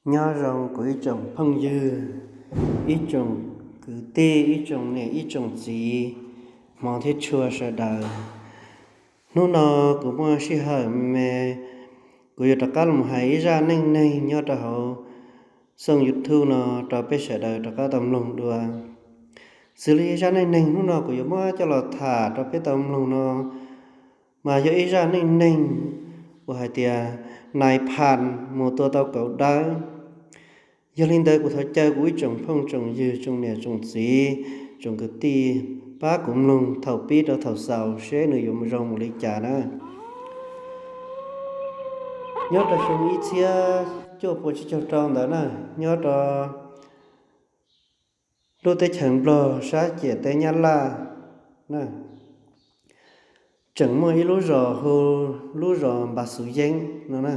Nyob zoo kuv ib tsoom phooj ywg, ib tsoom kwv tij, ib tsoom niam ib tsoom txiv, hmov thiab tshua sawv daws. Hnub no kuv muaj sij hawm me, kuv yuav rov qab los hais ib zaj neej neeg nyob rau hauv xoo YouTube no rau peb sawv daws rov qab tau mloog dua. Xws li zaj neej neeg hnub no kuv yuav muab coj los tham rau peb tau mloog no, mas yog ib zaj neej neeg uas hais tias nais phas mus tua tau kauv dawb. Yog li ntawd kuv thov caw kuv ib tsoom phooj tsoom ywg, tsoom niam tsoom txiv, tsoom kwv tij, pab kuv mloog thaum pib rau thaum xaus seb nws yuav mus zoo mus li cas na. Nyob rau xyoo ib txhiab cuaj pua tsib caug rau ntawd na, nyob rau lub teb chaws Nplog sab ciam teb Nyab Laj na, tseem muaj ib lub zos hu lub zos Npas Xuv Yeeb no na.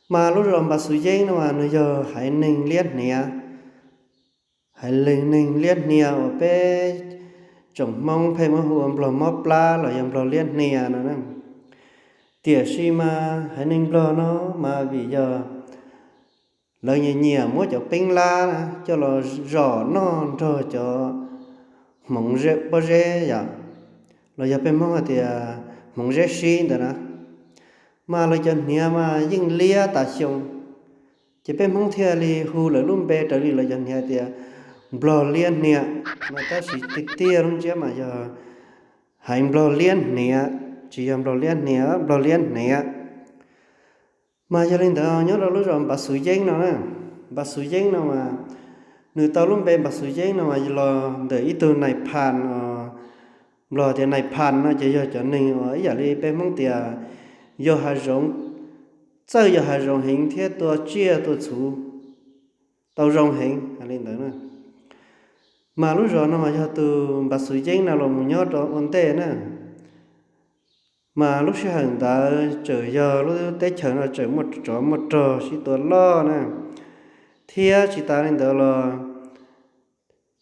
Mas lub zos Npas Xuv Yeeb no mas nws yog haiv neeg liab hnia, haiv neeg liab hnia uas peb tsoom Hmoob pheej muab hu ua Nplog mob plab los yog Nplog liab hnia no na. Tiam sis mas haiv neeg Nplog no mas vim yog lawv nyiam nyiam muab cov peeb lab coj los zom noj nrog cov hmoov pob zeb yom, los yog peb Hmoob hais tias hmoov zeb sib ntawd na, mas lawv cov hniav mas yeej liab tas xyoo. Ces peb Hmoob thiaj li hu lawv lub npe raws li lawv cov hniav tias Nplog liab hnia no, tab sis tiag tiag lub ntsiab mas yog haiv Nplog liab hniav, tsis yog Nplog liab hnia, Nplog liab hniav. Mas yog li ntawd nyob rau lub zos Npas Xuv Yeeb no na, Npas Xuv Yeeb no mas nws tau lub npe Npas Xuv Yeeb no mas los ntawm ib tug nais phas, Nplog tias nais phas no ces yog cov neeg uas ib yam li peb Hmoob tias yos hav zoov, txawj yos hav zoov heev thiab tua tsiaj tua txhuv tau zoo heev li ntawd na. Mas lub zos no mas yog tus Npas Xuv Yeeb no los mus nyob rau ua ntej na. Mas lub sij hawm ntawd tseem yog lub teb chaws no tseem muaj tsov muaj rog sib tua loj na, thiab tsis tas li ntawd los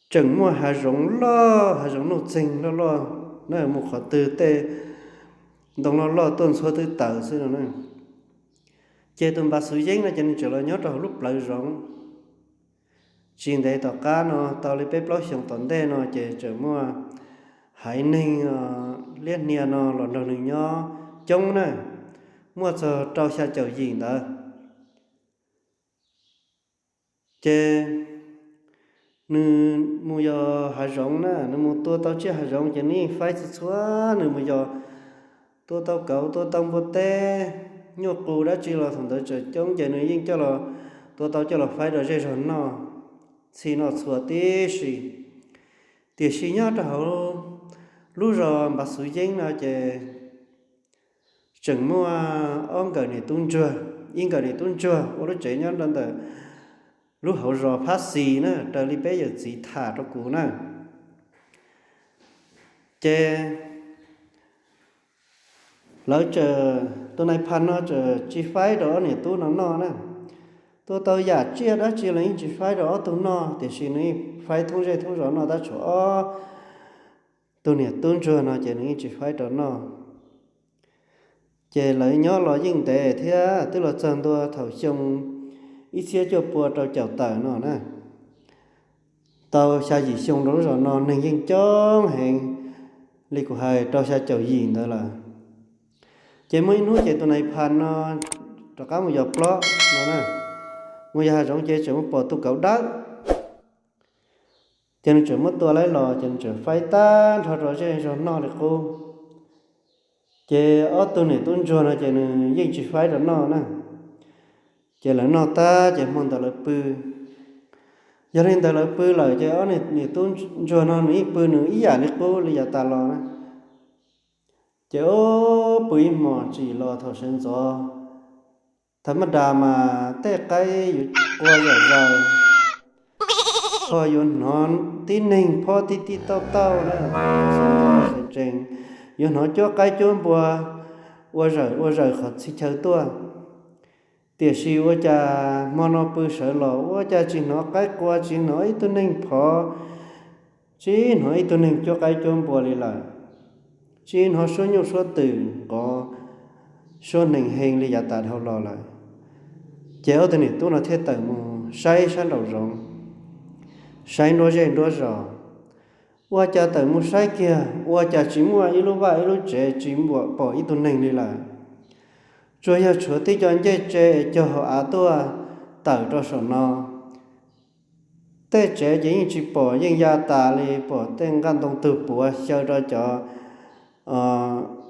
tseem muaj hav zoov loj, hav zoov nuj txeeg loj loj na, mus qhov twg tej ntoo loj loj tuaj ntxhua twb tawm xwb no na. Ces tus Npas Xuv Yeeb no ces nws tseem los nyob rau hauv lub plawv zoov. Tsis ntev tom qab no tau li peb plaub xyoos tom ntej no ces tseem muaj haiv neeg liab hnia no los nrog nws nyob coob na, muaj txog rau xya caum yim ntawd. Ces nws mus yos hav zoov na, nws mus tua tau tsiaj hav zoov ces nws yeej faib txhua txhua, nws mus yos tua tau kauv tua tau npua teb, nyuj qus dab tsi los thaum ntawd tseem coob ces nws yeej coj los tua tau coj los faib rau zej zog noj, txhij noj txhua tib si. Tiam sis nyob rau hauv lub zos Npas Xuv Yeeb no ces tseem muaj ob nkawm niam tub ntsuag, ib nkawm niam tub ntsuag ua lub tsev nyob rau ntawm lub hauv zos Phab Xis na, raws li peb yawm txiv tham rau kuv na. Ces lawv tseem, tus nais phas no tseem tsis faib rau ob niam tub no noj na. Tua tau yam tsiaj dab tsi los yeej tsis faib rau ob tug noj, tiam sis nws yeej faib thoob zej thoob zos noj, tab tshuav ob tug niam tub ntsuag no ces nws yeej tsis faib rau noj. Ces lawv nyob los yeej ntev thiab, twb los txog ntua thaum xyoo ib txhiab cuaj pua rau caum tawm no na. Tau xya yim xyoo rau lub zos no neeg yeej coob heev li kuv hais rau xya caum yim ntawd lawm. Ces muaj ib hnub ces tus nais phas no rov qab mus yos plob no na, mus yos hav zoov ces tseem mus pom tus kauv dawb. Ces nws tseem muab tua laib los ces nws tseem faib tag nrho rau zej zog noj li qub. Ces ob tug niam tub ntsuag no ces nws yeej tsis faib rau noj na. Ces lawv noj tag ces hmo ntawd lawv pw. Yog li ntawd lawv pw lawm ces ob niam tub ntsuag no nws yeej pw nws ib yam li qub li yav tas los na. Ces ub pw ib hmos tsim los thaum sawv ntxov, thaum maj das mas tej qaib yuav qua zom zaws, ho yuav hnov tib neeg phob tib tib tauj tauj na, sawv ntxov sawv tsees, yuav hnov cuab qaib cuab npua ua zawm ua zawm qhov txhia chaw tuaj. Tiam sis ua cas hmo no pw sawv los ua cas tsis hnov qaib qua, tsis hnov ib tug neeg phov, tsis hnov ib tug neeg cuab qaib cuab npua li lawm, tsis hnov suab nyuj suab twm nqov suab hneev heev li yav tas dhau los lawm. Ces ob tug niam tub no thiaj tawm mus saib sab nraum zoov, saib nruab zej nruab zos. Ua cas tawm mus saib kiag ua cas tsis muaj ib lub vaj ib lub tsev, tsis pom ib tug neeg li lawm. Tsuas yog tshuav tib co ncej tse es cog hauv av tuaj tawm rau saum no. Tej tsev ces yeej tsis pom, yeej ya tas li, pom tej nqaj ntoo tug puav xyaw rau cov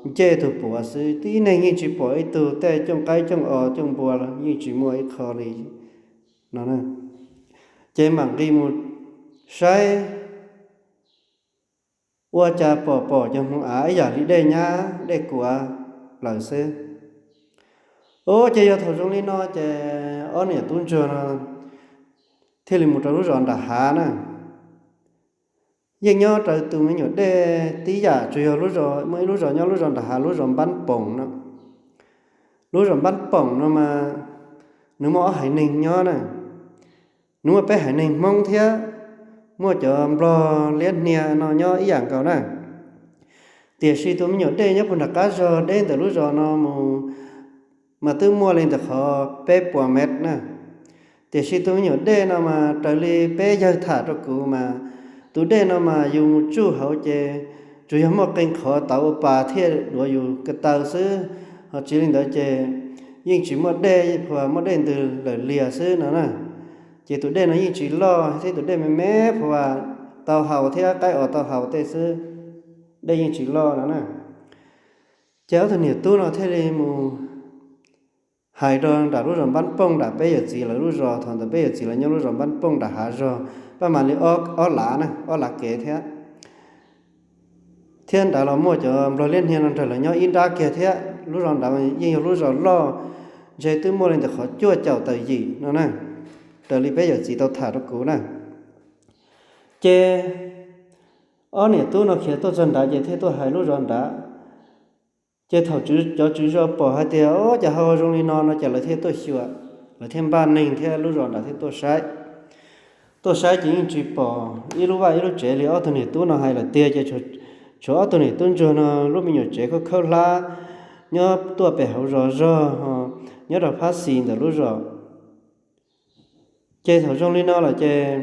ncej tug puav xwb, tib neeg yeej tsis pom ib tug, tej cooj qaib cooj os cooj npua yeej tsis muaj ib qho li no. Ces mam nqis mus saib, ua cas pom pom cov hmoov av ib yam li dej nyab dej kuav lawm xwb. Ua ces yog thaum zoo li no ces ob niam tub ntsuag no thiaj li mus rau lub zos nram hav na. Yeej nyob raws tus me nyuam dej tib yam, tsuas yog lub zos, muaj ib lub zos nyob lub zos nram hav, lub zos Npab Poom no. Lub zos Npab Poom no mas nws muaj ob haiv neeg nyob na. Nws muaj peb haiv neeg Hmoob thiab muaj cov Nplog liab hnia no nyob ib yam nkaus na. Tiam sis tus me nyuam dej nyob puag nram qab zog deb ntawm lub zos no mus mas twb muaj li ntawm qhov peb puas mev na. Tiam sis tus me nyuam dej no mas raws li peb yawg tham rau kuv mas, tus dej no mas yus mus tsuj hauv ces tsuas yog muaj qee qhov tauv ua pas thiaj duav yus ko taw xwb, ho tsis li ntawd ces yeej tsis muaj dej, pha muaj dej ntws lawm lias xwb no na. Ces tus dej no yeej tsis loj thiab, tus dej me me pha tau haus thiab qaib os tau haus tej xwb, dej yeej tsis loj no na. Ces ob tug niam tub no thiaj li mus hais rau nram lub zos Npab Pooj nram peb yawm txiv lawv lub zos, thaum ntawd peb yawm txiv lawv nyob lub zos Npab Pooj nram hav zog, pab mam li ob lav na, ob lav kev thiab. Thiab nrad los muaj cov Nplog liab hnia no nrog lawv nyob ib nrab kiag thiab. Lub zos nrad yeej yog lub zos loj, ntshe twb muaj li ntawm qhov cuaj caum tawm yim no na, raws li peb yawm txiv tau tham rau kuv na. Ces ob niam tub no khiav tuaj txog nrad ces thiaj tuaj hais lub zos nrad. Ces thaum cov tswv zos pom hais tias ua cas ho zoo li no no ces lawv thiaj tuaj xyuas, lawv thiaj npaj neeg thiab lub zos nrad thiaj tuaj saib. Tuaj saib ces yeej tsis pom ib lub vaj ib lub tsev li ob tug niam tub no hais lawm tiag, ces tshuav ob tug niam tub ntsuag no lub me nyuam tsev khawb khawb hlab nyob tuaj pem hauv zos zog, nyob rau phab xis ntawm lub zos. Ces thaum zoo li no lawm ces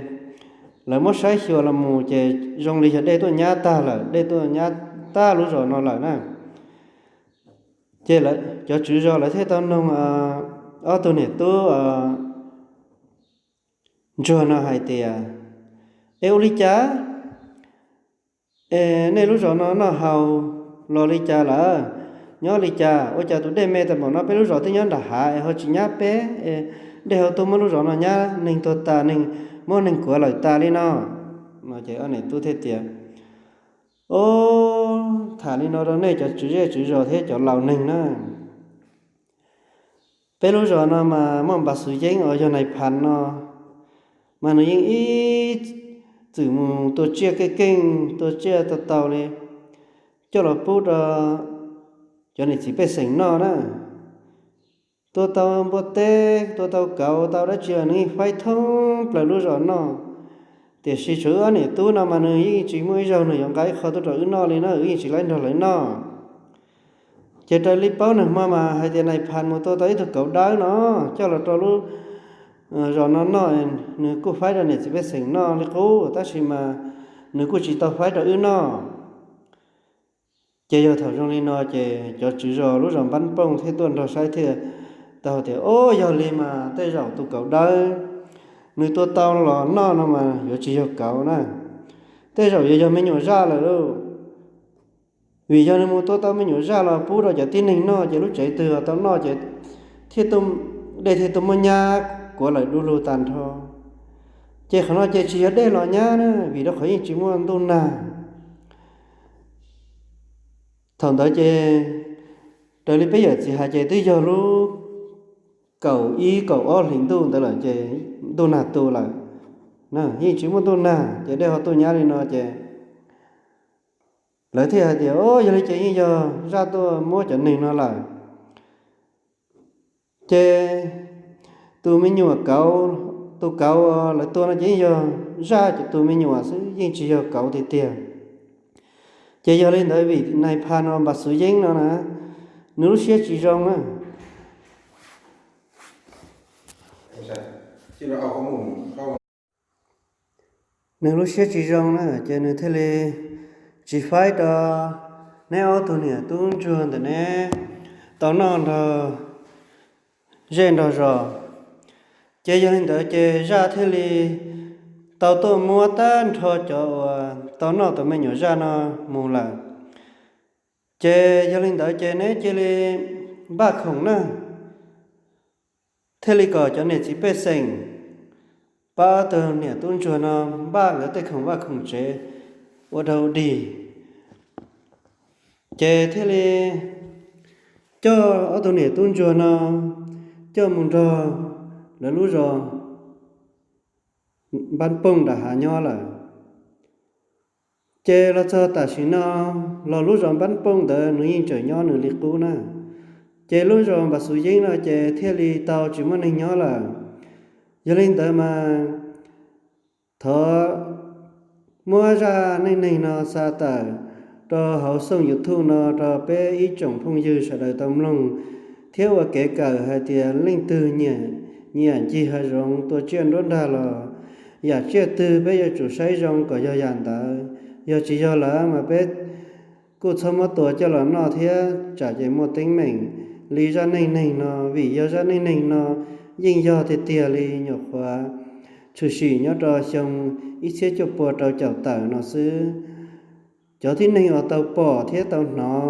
lawv muab saib xyuas los mus ces zoo li yog dej tuaj nyab tag lawm, dej tuaj nyab tag lub zos no lawm na. Ces cov tswv zos lawv thiaj tau noog ob tug niam tub ntsuag no hais tias, es ua li cas es nej lub zos no noj haus los li cas lawm, nyob li cas ua cas tus dej me tas npaum no, peb lub zos twb nyob nram hav es ho tsis nyab peb, dej ho tuaj muab lub zos no nyab, neeg tuag tas, neeg muab neeg kuav lawm tas li no. Ces ob niam tub thiaj tias, o, tham li no rau nej cov tswv zej tswv zos thiab cov laus neeg na. Peb lub zos no mas muaj Npas Xuv Yeeb uas yog nais phas no, mas nws yeej ib txwm mus tua tsiaj keej keej, tua tsiaj tau tau li, coj los pub rau cov niam txiv pej xeem noj na. Tua tau npua teb, tua tau kauv, tau dab tsi los nws yeej faib thoob plaws lub zos noj. Tiam sis tshuav wb ob niam tub no mas nws yeej tsis muaj ib zaug nws yuav nqa ib qho tuaj rau wb noj li na, wb yeej tsis laib nrog lawv noj. Ces raws li paub nag hmo mas hais tias nais phas mus tua tau ib tug kauv dawb no coj los rau lub zos no noj, nws kuj faib rau niam txiv pej xeem noj li qub, tab sis mas nws kuj tsis tau faib rau wb noj. Ces yog thaum zoo li no ces cov tswv zos lub zos Npab Pooj thiaj tuaj nrog saib thiaj tau tias, o, yog li mas tej zaum tus kauv dawb nws tua tau los noj no mas yuav tsis yog kauv na, tej zaum yuav yog me nyuam zaj lawm lauj. Vim yog nws mus tua tau me nyuam zaj los pub rau cov tib neeg noj ces lub tsev twg tau noj ces thiaj, dej thiaj tuaj muab nyab kuav lawm du lug tag nrho. Ces qhov no ces tsis yog dej los nyab na, vim rau qhov yeej tsis muaj ntuj nag. Thaum ntawd ces raws li peb yawm txiv hais ces twb yog lub kaum ib kaum ob hlis ntuj ntawd lawm ces ntuj nag tu lawm, yeej tsis muaj ntuj nag ces dej ho tuaj nyab li no ces lawv thiaj hais tias, o, yog li ces yeej yog zaj tuaj muab cov neeg no lawm. Ces tus me nyuam kauv, tus kauv lawv tua no ces yeej yog zaj tus me nyuam xwb, yeej tsis yog kauv tiag tiag. Ces yog li ntawd vim nais phas no Npas Xuv Yeeb no na, nws lub siab tsis zoo na. nws lub siab tsis zoo na, ces nws thiaj li tsis faib rau neb ob tug niam tub ntsuag ntawm neb tau noj nrog zej nrog zos. Ces yog li ntawd ces zaj thiaj li tau tuaj muab tag nrho cov uas tau noj tus me nyuam zaj no mus lawm. Ces yog li ntawd ces neb cia li npaj khoom na, thiaj li kom cov niam txiv pej xeem pab ob tug niam tub ntsuag no npaj lawv tej khoom vaj khoom tsev ua dog dig. Ces thiaj li coj ob tug niam tub ntsuag no coj mus nrog lawv lub zos Npab Pooj nram hav nyob lawm. Ces los txog tam sim no los lub zos Npab Pooj ntawd nws yeej tseem nyob nws li qub na. Ces lub zos Npab Xus Yeeb no ces thiaj li tau tsis muaj neeg nyob lawm. Yog li ntawd mas thov muab zaj neej neeg no xa tawm rau hauv xooj YouTube no rau peb ib tsoom phooj ywg sawv daws tau mloog thiab ua kev kawm hais tias leej twg nyiam ncig hav zoov tua tsiaj nruab nrag los yam tsiaj twg peb yuav tsum saib zoo kom yog yam ntawd. Yog tsis yog lawm mas peb kuj txhob muab tua coj los noj thiab tsam ces muaj teeb meem li zaj neej neeg no, vim yog zaj neej neeg no yeej yog tiag tiag li. Nyuam qhuav tshwm sim nyob rau xyoo ib txhiab cuaj pua rau caum tawm no xwb. Cov tib neeg uas tau pom thiab tau hnov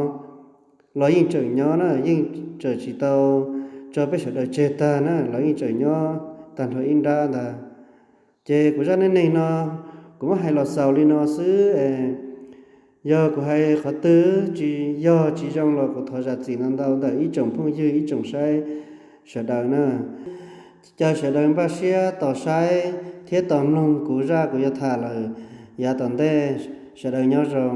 los yeej tseem nyob na, yeej tseem tsis tau tso peb sawv daws tseg tag na, los yeej tseem nyob tag nrho ib nrab ntag. Ces kuv zaj neej neeg no kuv muab hais los xaus li no xwb es yog kuv hais qhov twg tsis yog tsis zoo los kuv thov zam txim ntau ntau ntawm ib tsoom phooj ywg ib tsoom saib sawv daws na. Caw sawv daws npaj siab tos saib thiab tos mloog kuv zaj kuv yuav tham lawm yav tom ntej. Sawv daws nyob zoo.